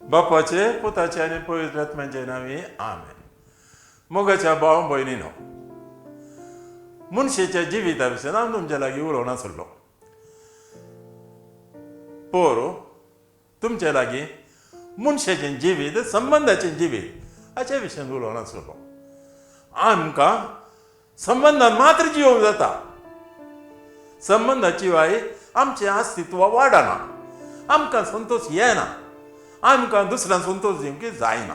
बापाचे, पुताचे आनी पवित्र आत्म्याचे नांवी आमेन. मोगाच्या भाव भयणीनो, मनशेच्या जिविता विशीं हांव तुमच्या लागीं उलोवंक नासलो. पोर तुमच्या लागीं मनशाचें जिवीत, संबंदाचें जिवीत हाच्या विशयान उलोवंक नासलो. आमकां संबंदान मात्र जिवोवंक जाता. संबंदा शिवाय आमचें अस्तित्व वाडना, आमकां संतोश येना, आमकां दुसऱ्यांक संतोश दिवंक जायना.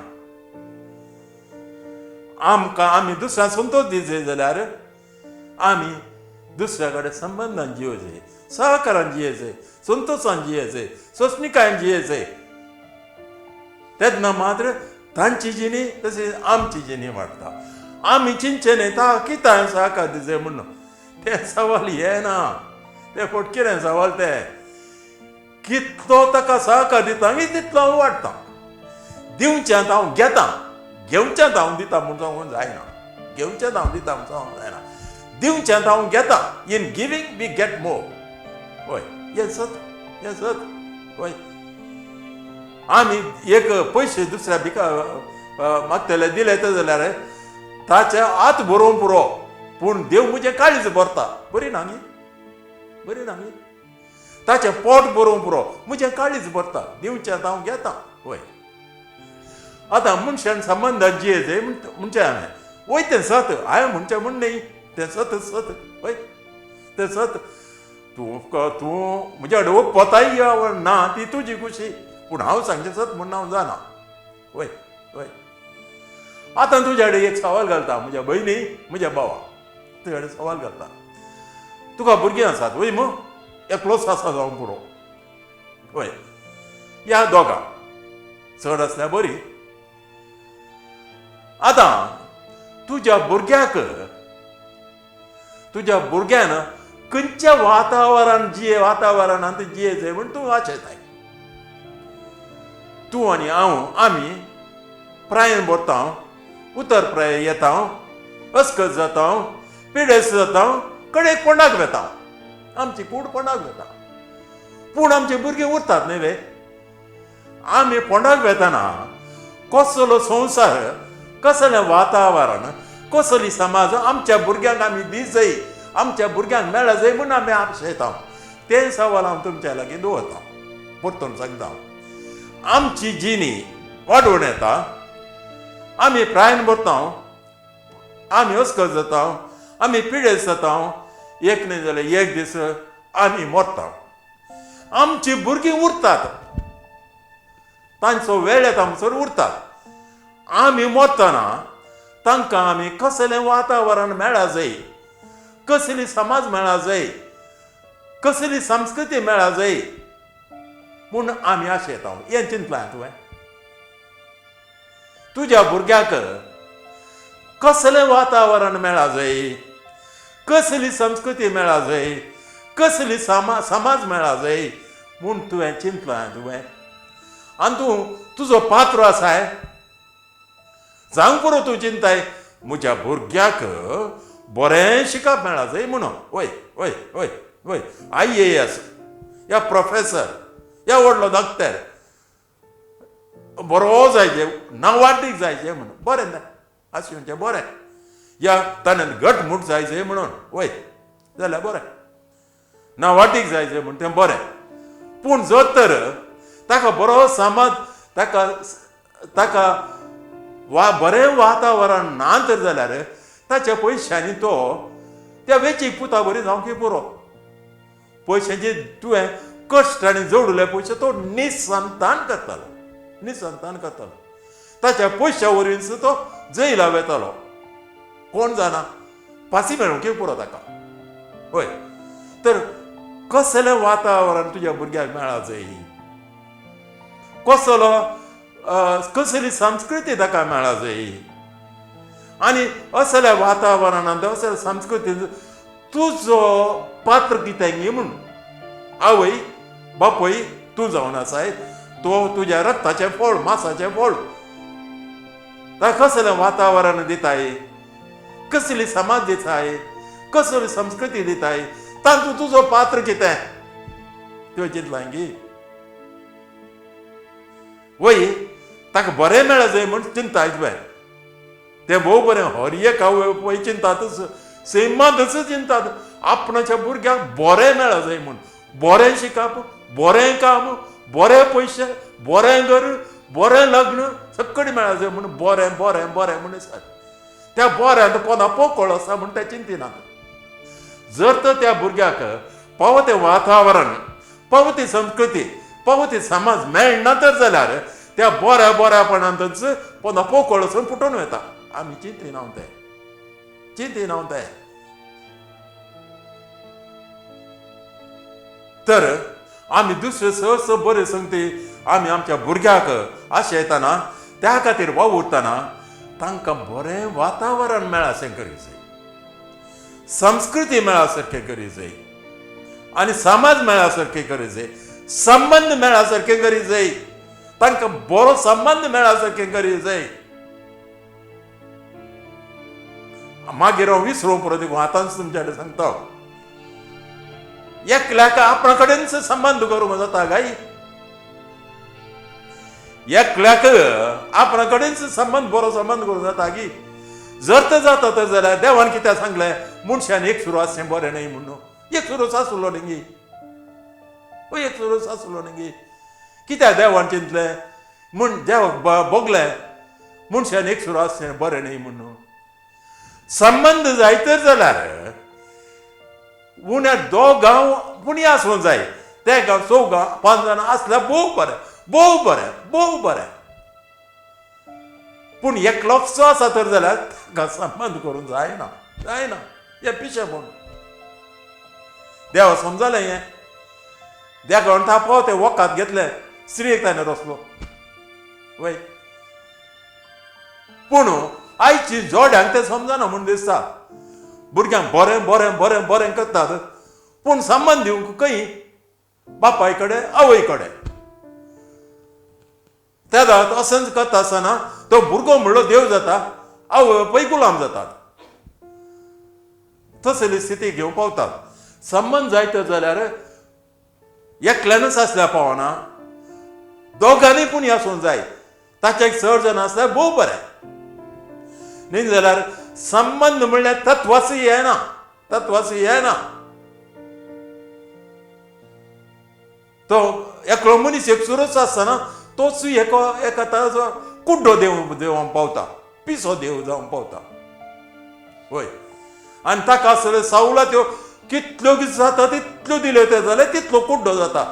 आमकां आमी दुसऱ्यांक संतोश दिवचे जाल्यार आमी दुसऱ्या कडेन संबंदान जियोचे, सहकारान जियेचे, संतोशान जियेचे, सोंसणिकायेन जियेचे. तेन्ना मात्र तांची जिणी तशी आमची जिणी वाडटा. आमी चिंतचे न्ही ता कित्याक सहकार दिवचे म्हणून तें सवाल येना. तें फट कितें सवाल तें कितलो ताका सहकार दिता आमी तितलो हांव वाडटा. दिवच्यांत हांव घेता, घेवच्यांत हांव दिता म्हूण सांगूंक जायना. घेवच्यांत हांव दिता म्हूण सांगूंक जायना. दिवच्यांत हांव घेता. In giving we get more. हय, हें सत, हें सत. हय, आमी एक पयशे दुसऱ्या भिका मागतले दिले जाल्यार ताचे हात बरोवंक पुरो, पूण देव म्हजें काळीज भरता. बरी ना न्ही? बरी ना न्ही? ताचें पोट बरोवंक पुरो, म्हजें काळीज भरता. दिवचें हांव घेता. वय, आतां मनशान संबंदान जियेचे म्हणचें हांवें. वय, तें सत. हांवें म्हणचें म्हण न्ही, तें सत सत. वय, तें सत. तूं तूं म्हज्या कडेन ओपताय ना ती तुजी खुशी, पूण हांव सांगचें सत म्हूण हांव जाणा. वय वय, आतां तुज्या कडेन एक सवाल घालता, म्हज्या भयणी, म्हज्या भावा, तुज्या कडेन सवाल घालता. तुका भुरगीं आसात वय मू? एकलोच आसा जावंक पुरो. वय, ह्या दोगां चड आसल्यार बरी. आतां तुज्या भुरग्याक, तुज्या भुरग्यान खंयच्या वातावरण जिये, वातावरणांत जियेचें म्हूण तूं वाचयताय. तूं आनी हांव आमी प्रायन भरता, उतर प्राय येता, अस्कत जाता, पिडेस्त जाता, कडेक कोणाक वेता, आमची कूड कोणाक वेता, पूण आमची भुरगीं उरतात न्ही वे. आमी फोंडाक वेतना कसलो संवसार, कसलें वातावरण, कसली समाज आमच्या भुरग्यांक आमी दिजय, आमच्या भुरग्यांक मेळा जाय म्हूण आमी आपशेता. तें सवाल हांव तुमच्या लागीं दवरता. परतून सांगता, आमची जिणी वाडोवन येता, आमी प्रायन भरता, आमी अस्कत जाता, आमी पिडेस्त जाता, एक न्हय जाल्यार एक दीस आमी मरता. आमची भुरगीं उरतात, तांचो वेळ येता म्हणसर उरतात. आमी मरतना तांकां आमी कसलें वातावरण मेळा जाय, कसली समाज मेळा जाय, कसली संस्कृती मेळा जाय म्हूण आमी आशेता. हें चिंतलां तुवें? तुज्या भुरग्याक कसलें वातावरण मेळा जाय, कसली संस्कृती मेळा जाय, कसली समाज मेळा जाय म्हूण तुवें चिंतलां तुवें? आनी तूं तुजो पात्र आसाय जावंक पुरो. तूं चिंताय म्हज्या भुरग्याक बरें शिकप मेळा जाय म्हणून. वय वय वय वय, IAS या प्रोफेसर या व्हडलो डॉक्टर बरो जायचे, नांवाडीक जायचे म्हणून. बरें ना, अशें म्हणचें बरें. या ताणें घट मूट जायचे म्हणून. वय, जाल्यार बरें, नांवाडीक जायचे म्हूण तें बरें. पूण जर तर ताका बरो समाज, ताका ताका वा बरें वातावरण ना तर जाल्यार ताच्या पयशांनी तो त्या वेचीक पुता बरी जावंक पुरो. पयशांचे तुवें कश्ट आनी जोडले पयशे तो निसंतान करतालो, निसंतान करतालो. ताच्या पयश्या वरवीं तो जैला वेतालो. कोण जाणा, फांसी मेळूंक पुरो ताका. हय, तर कसलें वातावरण तुज्या भुरग्याक मेळा जाय, कसलो कसली संस्कृती ताका मेळा जाय, आनी असल्या वातावरणांत, असल्या संस्कृतींत तुजो पात्र कितें म्हूण आवय बापूय तूं जावन आसाय, तो तुज्या रक्ताचें फळ, मासाचें फळ, ताका कसलें वातावरण दिताय, कसली समाज दिताय, कसली संस्कृती दिताय, तातूंत तुजो पात्र कितें तुवें चिंतलां की? वय ताका बरें मेळ्ळें जाय म्हूण चिंता भायर तें भोव बरें हर एक आवय बापूय चिंतातच सैमांतच चिंतात आपणाच्या भुरग्यांक बरें मेळ्ळें जाय म्हूण, बरें शिकप, बरें काम, बरे पयशे, बरें घर, बरें लग्न सगळें मेळ्ळें जाय म्हूण बरें बरें बरें म्हूण दिसतात. त्या बऱ्यांत कोणा पोकळ आसा म्हूण ते चिंतिनात. जर तर त्या भुरग्याक पावो तें वातावरण, पावो ती संस्कृती, पावो ती समाज मेळना तर जाल्यार त्या बऱ्या बऱ्यापणांतच पोंदा पोकळ वचून फुटून वता. आमी चिंतिना तें, चिंतिना तें. तर आमी दुसरे सहस बरे संगती आमी आमच्या भुरग्याक आशयतना त्या खातीर वावुरतना तांकां बरें वातावरण मेळ्ळा अशें करीत जाय, संस्कृती मेळ्ळा सारकें करीत जाय आनी समाज मेळ्ळा सारकें करीत जाय, संबंद मेळ्ळा सारकें करीत जाय, तांकां बरो संबंद मेळ्ळा सारकें करीत जाय. मागीर हांव विसरूं पुरो देखून आतांच तुमच्या कडेन सांगता, एकल्याक आपणा कडेनच संबंद करूंक जाता काय? एकल्याक आपणा कडेनच संबंद बरो संबंद करूंक जाता की? जर तर जाता तर जाल्यार देवान कित्याक सांगलें मनशान एक सुरू आसचें बरें न्हय म्हणून? एक सुरूच आसलो न्ही, एक सुरूच आसलो न्ही. कित्याक देवान चिंतलें म्हूण देवाक भोगलें मनशान एक सुरू आसचें बरें न्हय म्हणून? संबंद जाय तर जाल्यार उण्या दोग गांव पुणी आसूंक जाय, ते गांव चौगां 5 जाणां आसल्यार भोव बरें, भोव बरें, भोव बरें. पूण एकलोचो आसा तर जाल्यार ताका संबंद करूंक जायना, जायना. हें पिशेपण. देवा समजलें हें, देवा म्हणटा पाव तें वखद घेतलें, स्त्रीयेक ताणें रसलो वय. पूण आयची जोड्यांक तें समजना म्हूण दिसता. भुरग्यांक बरें बरें बरें बरें करतात पूण संबंद दिवंक खंय? बापाय कडेन, आवय कडेन. तेदा अशेंच करता आसतना तो भुरगो म्हणलो देव जाता, आवय बापूय गुलाम जातात. तसली स्थिती घेवंक पावतात. संबंद जायत जाल्यार एकल्यानूच आसल्यार पावना, दोगांनी पूण आसूंक जाय. ताचे चड जाण आसल्यार भोव बरें. न्ही जाल्यार संबंद म्हणल्यार तत्वाचो येना, तत्वाचो येना. तो एकलो मनीस एक सुरूच आसतना तोच एका ताजो कुड्डो देव देवांक पावता, पिसो देव जावंक पावता. वय आनी ताका आसले सावला त्यो कितल्यो जाता तितल्यो दिल्यो ते जाल्यार तितलो कुड्डो जाता,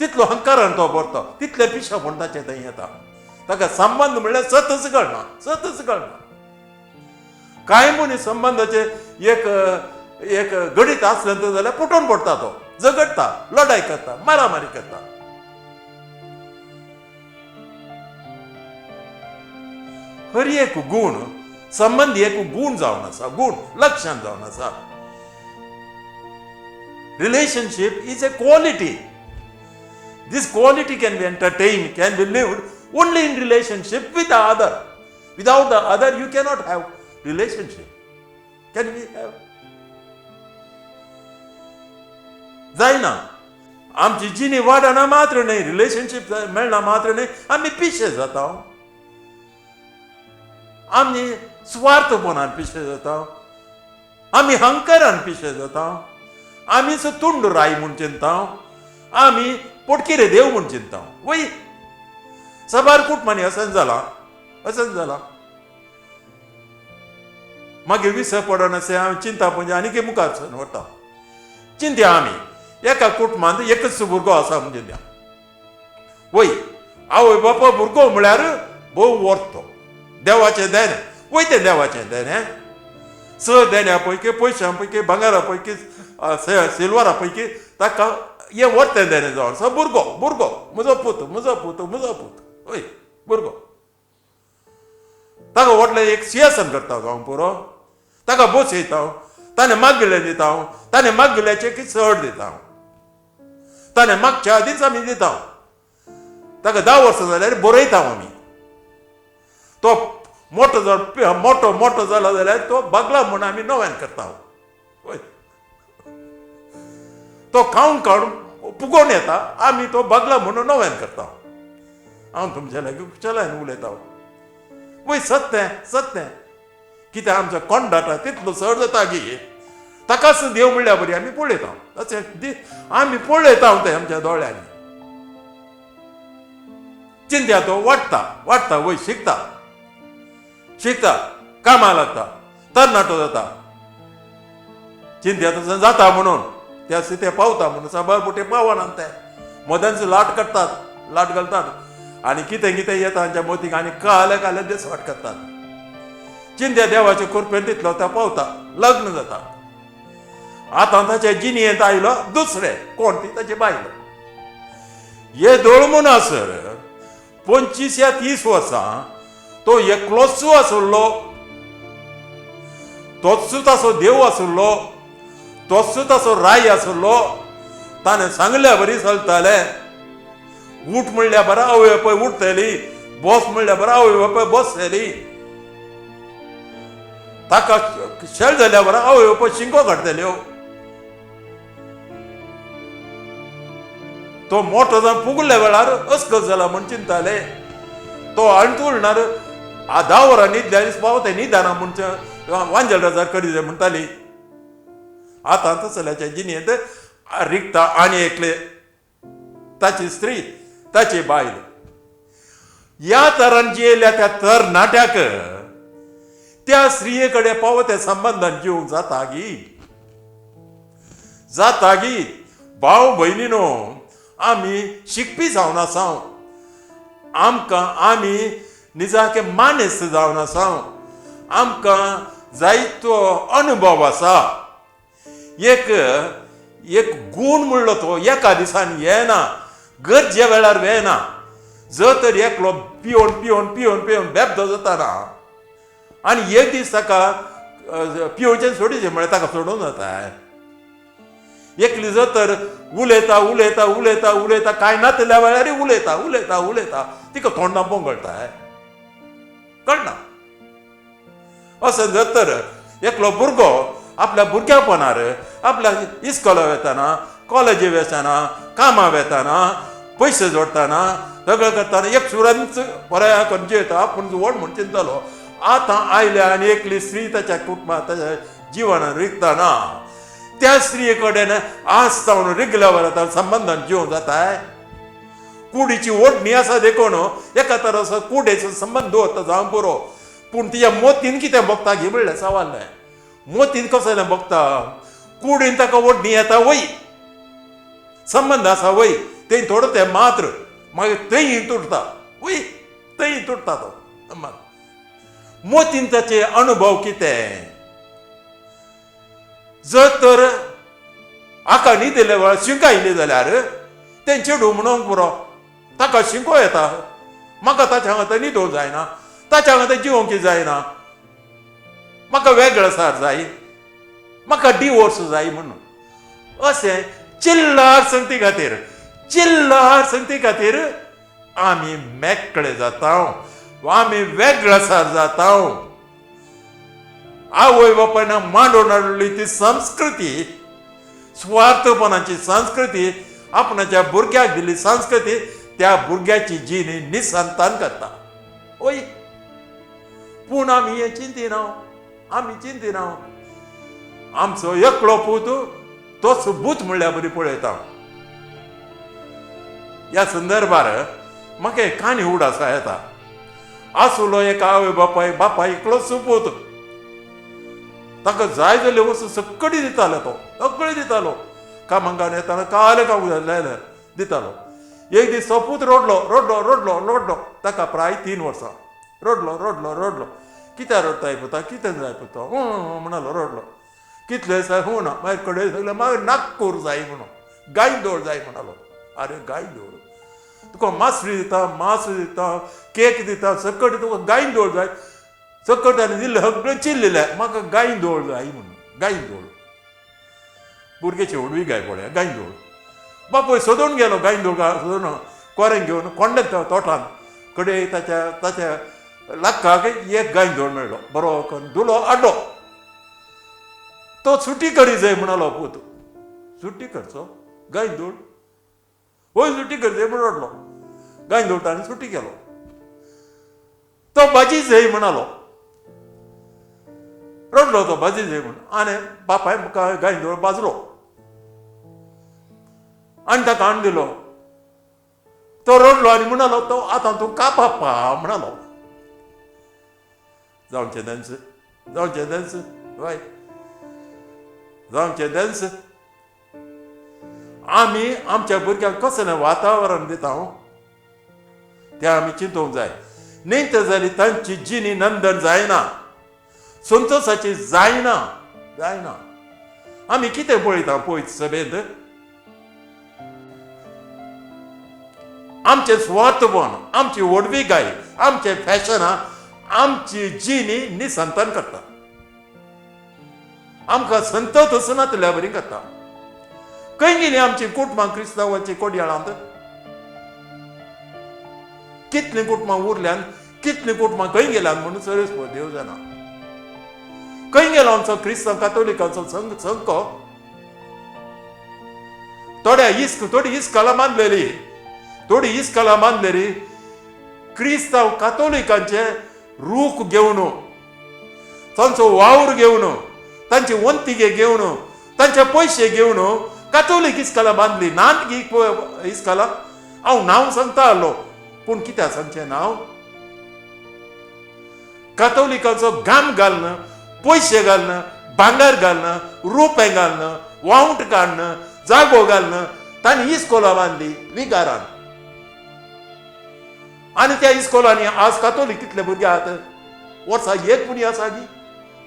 तितलो हंकारान तो भरता, तितले पिशेपण ताचें थंय येता. ताका संबंद म्हणल्यार सतच कळना, सतच कळना. कांय मनीस संबंदाचे एक एक गणीत आसलें तर जाल्यार फुटून पडटा, तो झगडटा, लढाय करता, मारामारी करता. हर एक गुण संबंद एक गुण जावन आसा, गुण लक्षण जावन आसा. Relationship is a quality. This quality can be entertained, can be lived only in relationship with the other. Without the other you cannot have relationship. Can we have? जायना. आमची जिणी वाडना मात्र न्हय, रिलेशनशीप मेळना मात्र न्हय, आमी पिशे जाता, आमी स्वार्थपणान पिशे जाता, आमी हंकारान पिशे जाता, आमीच तुंड राय म्हूण चिंता, आमी पोटकिरे देव म्हूण चिंता. वय सबार कुटमांनी अशेंच जालां, अशेंच जालां. मागीर विसर पडना अशें हांव चिंता म्हणजे आनीक मुखार सरून वता. चिंत्या आमी एका कुटुंबांत एकच भुरगो आसा म्हणजे त्या वय आवय बापा भुरगो म्हळ्यार भोव व्हरतो देवाचें देणें. वय तें देवाचें देणें स देण्या पैकी, पयशां पैकी, भांगरा पैकी, सिल्वरा पैकी ताका हें व्हरतें देणें जावन आसा. भुरगो भुरगो म्हजो पूत, म्हजो पूत, म्हजो पूत. हय भुरगो ताका व्हडलें एक सिंहासन करता हांव पुरो, ताका बसयता हांव, ताणें मागिल्लें दिता हांव, ताणें मागिल्ल्याचें की चड दिता हांव, ताणें मागच्या आदींच आमी दिता हांव. ताका 10 वर्सां जाल्यार बरयता हांव आमी. तो मोटो जालो, मोटो मोटो जालो जाल्यार तो बागला म्हूण आमी नव्यान करता हांव. हय तो खावन खावन पुगोवन येता, आमी तो बागला म्हणून नव्यान करता. हांव तुमच्या लागीं खुशालायन उलयता. वय सत्तें सत्तें कित्याक आमचो कोंडाटा तितलो चड जाता की ताकाच देव म्हणल्या बरी आमी पळयता. अशें आमी पळयता तें आमच्या दोळ्यांनी. चिंत्या तो वाडटा वाडटा, वय शिकता शिकता, कामां लागता, तरणाटो जाता. चिंत्या तसो जाता म्हणून त्या सिते पावता म्हणून साबार पुटे पावना ते मद्यांच लाट काडटात, लाट घालतात आनी कितें कितें येता तांच्या मोतीक आनी काले काले दिसवाट करतात. चिंत्या देवाचे कृपेन तितलो तो पावता, लग्न जाता. आतां ताच्या जिणेंत आयलो दुसरें कोण, ती ताची बायल. हे दोळ म्हणसर 25 या 30 वर्सां तो एकलोच आशिल्लो, तोच ताचो देव आशिल्लो, तोच ताचो राय आशिल्लो. ताणें सांगल्या बरी चलताले. उठ म्हणल्या बरा आवय बापाय उठतली, बस म्हणल्या बरा आवय बापाय बसतली. ताका शेळ जाल्या बरा आवय बापाय शिंको काडटल्यो. तो मोटो जावन फुगल्या वेळार अस्कत जाला म्हूण चिंताले. तो अंतुळणार 10 वरां न्हिदल्या दीस पावता न्हिदना म्हूण वांजल रजार करी जाय म्हणटाली. आतां तसल्याच्या जिणेंत रिगता आनी एकले ताची स्त्री, ताची बायल. ह्या तरान जियेल्या त्या तरणाट्याक त्या स्त्रिये कडेन पावो त्या संबंदान जिवंक जाता गी, जाता गी. भाव भयणीनो, आमी शिकपी जावन आसा, आमकां आमी निजाके मानेस्त जावन आसा, आमकां जायतो अनुभव आसा. एक एक गूण म्हणलो तो एका दिसान येना, गरजे वेळार येना. जर तर एकलो पिवन पिवन पिवन पिवन बेबदो जाता आनी एक दीस ताका पिवचें सोडीचें म्हळ्यार ताका सोडून जाता. एकली जर तर उलयता उलयता उलयता उलयता, कांय नातल्या वेळारय उलयता उलयता उलयता, तिका तोंडां पोंगळटा, कळना. अशें जर तर एकलो भुरगो आपल्या भुरग्यापणार आपल्या इस्कोला वेताना, कॉलेजी वेताना, कामां वेताना, पयशे जोडटाना, सगळें करतना एक सुरांच बऱ्या करून जियेता, आपूण व्हड म्हूण चिंततालो. आतां आयल्या आनी एकली स्त्री ताच्या कुटुंबात ताच्या जिवनान रिगतना त्या स्त्रिये कडेन आज जावन रिगल्या वेळार संबंदान जिवंक जाता. कुडीची ओडणी आसा देखून एका तराचो कुडेचो संबंद दवरता जावं पुरो, पूण तिच्या मोतीन कितें भोगता घे म्हणलें सवाल न्हय. मोतीन कसलें भोगता? कुडीन ताका ओडणी येता वय, संबंद आसा वय, तें थोडो तें मात्र मागीर थंय तुटता वय, थंय तुटता तो संबंद. मोतीन ताचे अनुभव कितें? जर तर आका न्हिदिल्ल्या वेळार शिंक आयली जाल्यार तें चेडूं म्हणूंक पुरो, ताका शिंको येता, म्हाका ताच्या हांगा न्हिदोंक जायना, ताच्या हांगा जिवोंक जायना, म्हाका वेगळो सार जाय, म्हाका डिवोर्स जाय म्हणून. अशें चिल्लार संगती खातीर, चिल्लार संगती खातीर आमी मेकळे जाता, आमी वेगळो सार जाता. आवय बापायन मांडून हाडली ती संस्कृती, स्वार्थपणाची संस्कृती, आपणाच्या भुरग्याक दिल्ली संस्कृती त्या भुरग्याची जीण निसंतान करता. ओय, पूण आमी हें चिंतिना, आमी चिंतिना. आमचो एकलो पूत तोच भूत म्हणल्यार बरी पळयता. ह्या संदर्भार म्हाका एक काणी उडास येता. आसलो एक आवय बापाय, बापाय एकलोच पूत, ताका जाय जाल्यो वस्तू सगळी दितालो, तो सगळी दितालो. कामांगान येताना काले काम जालें दितालो. एक दीस तो पूत रडलो रडलो रडलो रडलो, ताका प्राय 3 वर्सां रडलो रडलो रडलो. कित्याक रडटाय पुता, कितें जाय पुता म्हणालो, रडलो. कितले जाय हो ना, मागीर कडेन सगळें मागीर नागपूर जाय म्हणून, गायदोळ जाय म्हणालो. आरे गायदोळ तुका मासळी दिता, मास दिता, केक दिता, सकट तुका गायदोळ जाय. सकट ताणें दिल्लें सगळें चिल्लिलें, म्हाका गायदोळ जाय म्हणून. गायदोळ भुरग्याची व्हडवी गाय पळय, गायदोळ. बापूय सोदून गेलो गायदोळ, सोदून कोरें घेवन कोंड्या तोटान कडे ताच्या ताच्या लाखाक एक गायदोळ मेळ्ळो, बरो करून धुलो आड्डो. तो सुटी करी जाय म्हणालो पूत, सुटी करचो गायदोळ, होय सुटी करचे म्हूण रडलो. गांयदोळ ताणें सुटी केलो. तो भाजी जाय म्हणालो, रडलो तो भाजी जाय म्हूण. आनी बापाय गांयदोळ भाजलो आनी ताका हाडून दिलो. तो रडलो आनी म्हणालो तो आतां तूं कापापा म्हणालो. जावचें तेंच, जावचें तेंच, हय जावचें तेंच. आमी आमच्या भुरग्यांक कसलें वातावरण दिता तें आमी चिंतूंक जाय. न्ही तर जाल्यार तांची जिणी नंदन जायना, संतोशाची जायना, जायना. आमी कितें पळयता पळयत सभेंत आमचें स्वार्थपण, आमची व्हडविकाय, आमचें फॅशनां आमची जिणी निसंतान करता. आमकां संतत नातल्या बरी करता. खंय गेली आमची कुटुंबां क्रिस्तांवाची कोडयाळांत? कितलीं कुटुंबां उरल्यान, कितलीं कुटुंबां खंय गेल्यान म्हणून सरस देव जाणा. खंय गेलो आमचो क्रिस्तांव कातोलिकांचो संको? थोड्या इस्क थोडी इस्कलां बांदलेली, थोडी इस्कलां बांदलेली क्रिस्तांव कातोलिकांचे रूख घेवन, तांचो वावर घेवन, तांचे वंतिगे घेवन, तांचे पयशे घेवन कातोलीक इस्कलां बांदली. नात इस्कलां हांव नांव सांगता आसलो, पूण कित्याक सांगचें नांव? कातोलिकांचो घाम घालून, पयशे घालून, भांगर घालून, रुपे घालून, वावंट काडून, जागो घालून तांणी इस्कोलां बांदली विगारान. आनी त्या इस्कोलांनी आज कातोलीक कितले भुरगे आहात? वर्साक एक पुणी आसा गी?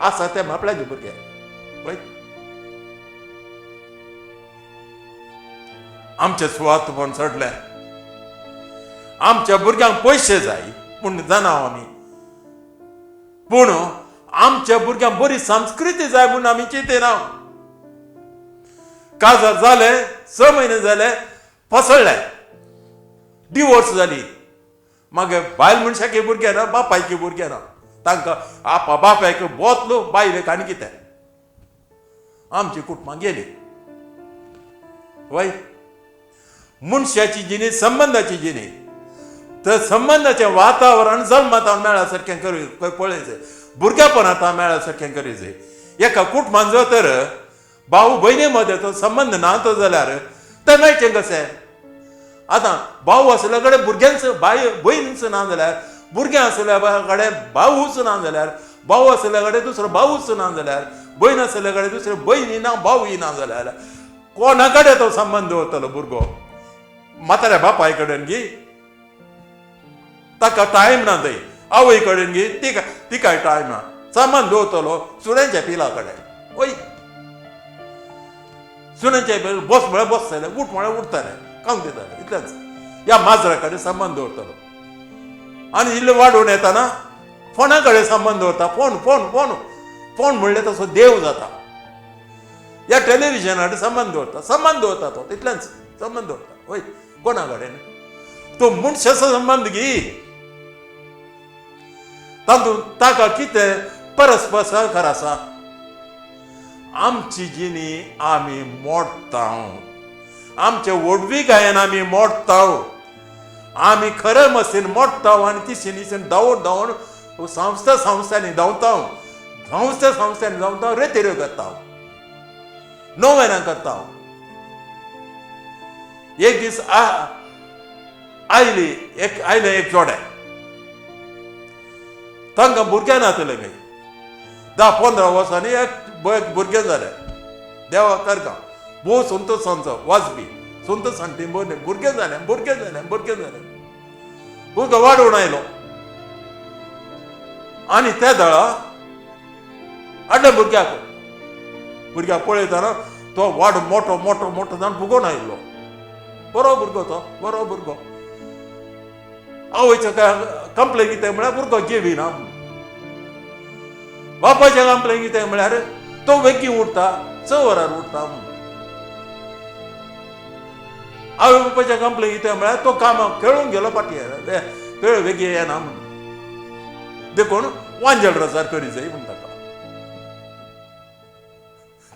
आसा ते म्हापल्याचे भुरगे. पळय आमचें सुवार्थपण चडलें. आमच्या भुरग्यांक पयशे जाय पूण जाणा आमी, पूण आमच्या भुरग्यांक बरी संस्कृती जाय म्हूण आमी चिंतना. काजार जालें, 6 म्हयने जाले, फसळ्ळें, डिवोर्स जाली. मागीर बायल मनशाक भुरगें ना, बापायक भुरगें ना. तांकां आपा बापायक बोतलो, बायलेक आनी कितें. आमची कुटुंबां गेली. वय मनशाची जिणी, संबंदाची जिणी, तर संबंदाचें वातावरण जल्मात मेळ्ळा सारकें कर पळयचें, भुरगेपणांत मेळ्ळा सारकें करीचें. एका कुटुंबान जर तर भाऊ भयणी मदें तो संबंद ना तो जाल्यार तें मेळचें कशें? आतां भाऊ आसल्या कडेन भुरग्यांच बाय भयणीच ना जाल्यार, भुरग्यां आसल्या कडेन भावूच ना जाल्यार, भाऊ आसल्या कडेन दुसरो भावूच ना जाल्यार, भयण आसल्या कडेन दुसरे भयणी ना भावूय ना जाल्यार कोणा कडेन तो संबंद दवरतलो भुरगो? म्हाताऱ्या बापाय कडेन गी ताका टायम ना थंय, आवय कडेन गी तिका तिकाय टायम ना. संबंद दवरतलो सुण्यांच्या पिला कडेन. वय सुण्यांच्या पिला बस म्हळ्यार बसतले, उठ म्हळ्यार उठतले, खावंक दितले, इतलेंच. ह्या माजरा कडेन संबंद दवरतलो. आनी इल्लो वाडोवन येताना फोना कडेन संबंद दवरता. फोन फोन फोन फोन म्हणलें तसो देव जाता. ह्या टेलिविजना कडेन संबंद दवरता, संबंद दवरता तो, तितलेंच संबंद दवरता. वय कोणा कडेन तो मनशाचो संबंद गी, तातूंत ताका कितें परस्पर सहकार आसा. आमची जिणी आमी मोडटा, आमचे व्हडविकायेन आमी मोडटा, आमी खरे मस्तीन मोडटा आनी तिशीन तिशीन धांवत धांवन संस्था संस्थांनी धांवता, संस्था संस्थांनी धांवता, रेतेऱ्यो करता, नोवेनां करता. एक दीस आयली एक आयलें एक जोडें, तांकां भुरगें नासलें खंय. 10-15 वर्सांनी एक भुरगें जालें. देवा करका भोव संतोशांचो वाजपी संतोशान ती भुरगें जालें, भुरगें जालें, भुरगें जालें. भुरगो वाडोवन आयलो आनी त्या दळा हाडलें भुरग्याक. भुरग्याक पळयतना तो वाड मोटो मोटो मोटो जावन फुगोवन आयिल्लो. बरो भुरगो तो, बरो भुरगो. आवयचो काय कंप्लेन कितें म्हळ्यार भुरगो जेविना. बापायचें कंप्लेन कितें म्हळ्यार तो वेगीं उठता, 6 वरार उठता म्हणून. आवय बापायचें कंप्लेन कितें म्हळ्यार तो कामाक खेळूंक गेलो फाटीं वेळ वेगीं येना म्हणून. देखून वांजेल रजार करी जाय म्हण ताका.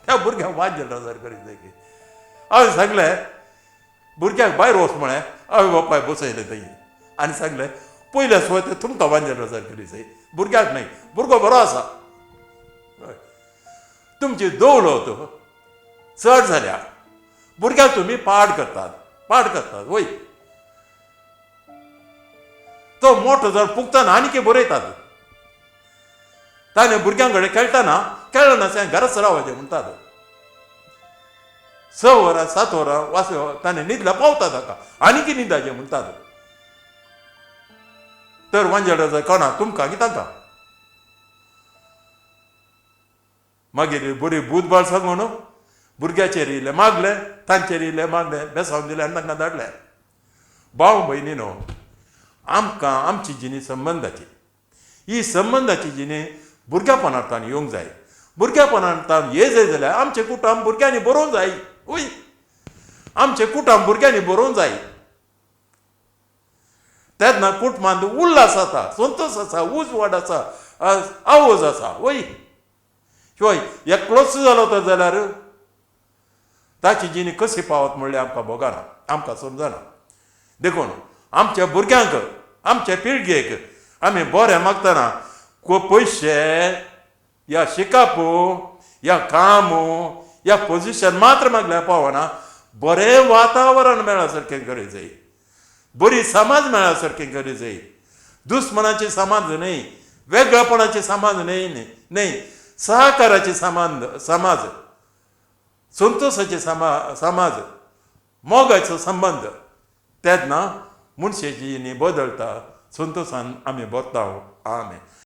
त्या भुरग्यांक वांजेल रजार करी जाय की. हांवें सांगलें भुरग्यांक भायर वच म्हळें. आवय बापाय बसयलें थंय. आनी सांगलें पयल्या सुवातेर तुमकां वांजेल रजार करी जाय, भुरग्याक न्हय. भुरगो बरो आसा. हय. तुमची दौलत चड जाल्या, भुरग्याक तुमी पाड करतात, पाड करतात. वय, तो मोटो जावन पुगतना आनीक बरयतात. ताणें भुरग्यां कडेन खेळटना खेळनासतना घराच रावचें म्हणटात. 6 वरां 7 वरां वास ताणें न्हिदल्या पावता, ताका आनीक न्हिदाचें म्हणटात. तर वांजेल कोणा, तुमकां की तांकां? मागीर बरी बुदबाळ सांगून भुरग्याचेर इल्लें मागलें, तांचेर इल्लें मागलें, बेसावन दिलें आनी तांकां धाडलें. भाव भयणीनो, आमकां आमची जिणी संबंदाची, ही संबंदाची जिणी भुरग्यापणांत येवंक जाय. भुरग्यापणांत ये जाय जाल्यार आमचें कुटुंब भुरग्यांनी बरोवंक जाय. वय, आमचें कुटुंब भुरग्यांनी बरोवंक जाय. तेन्ना कुटुंबांत उल्हास आसा, संतोश आसा, उजवाड आसा, आवज आसा. वय, शिवाय एकलोच जालो तर जाल्यार ताची जिणी कशी पावत म्हणल्यार आमकां भोगना, आमकां समजना. देखून आमच्या भुरग्यांक, आमच्या पिळगेक आमी बरें मागतना पयशे या शिकप या काम या पोजिशन मात्र मागल्यार पावना. बरें वातावरण मेळ्ळा सारकें करी जाय, बरी समाज मेळ्ळा सारकें करी जाय. दुस्मनाची समाज न्हय, वेगळेपणाची समाज न्हय, न्हय, सहकाराची समाज, संतोशाची समाज, मोगाचो संबंद. तेन्ना मनशाची जिणी बदलता, संतोशान आमी भरता. आमेन.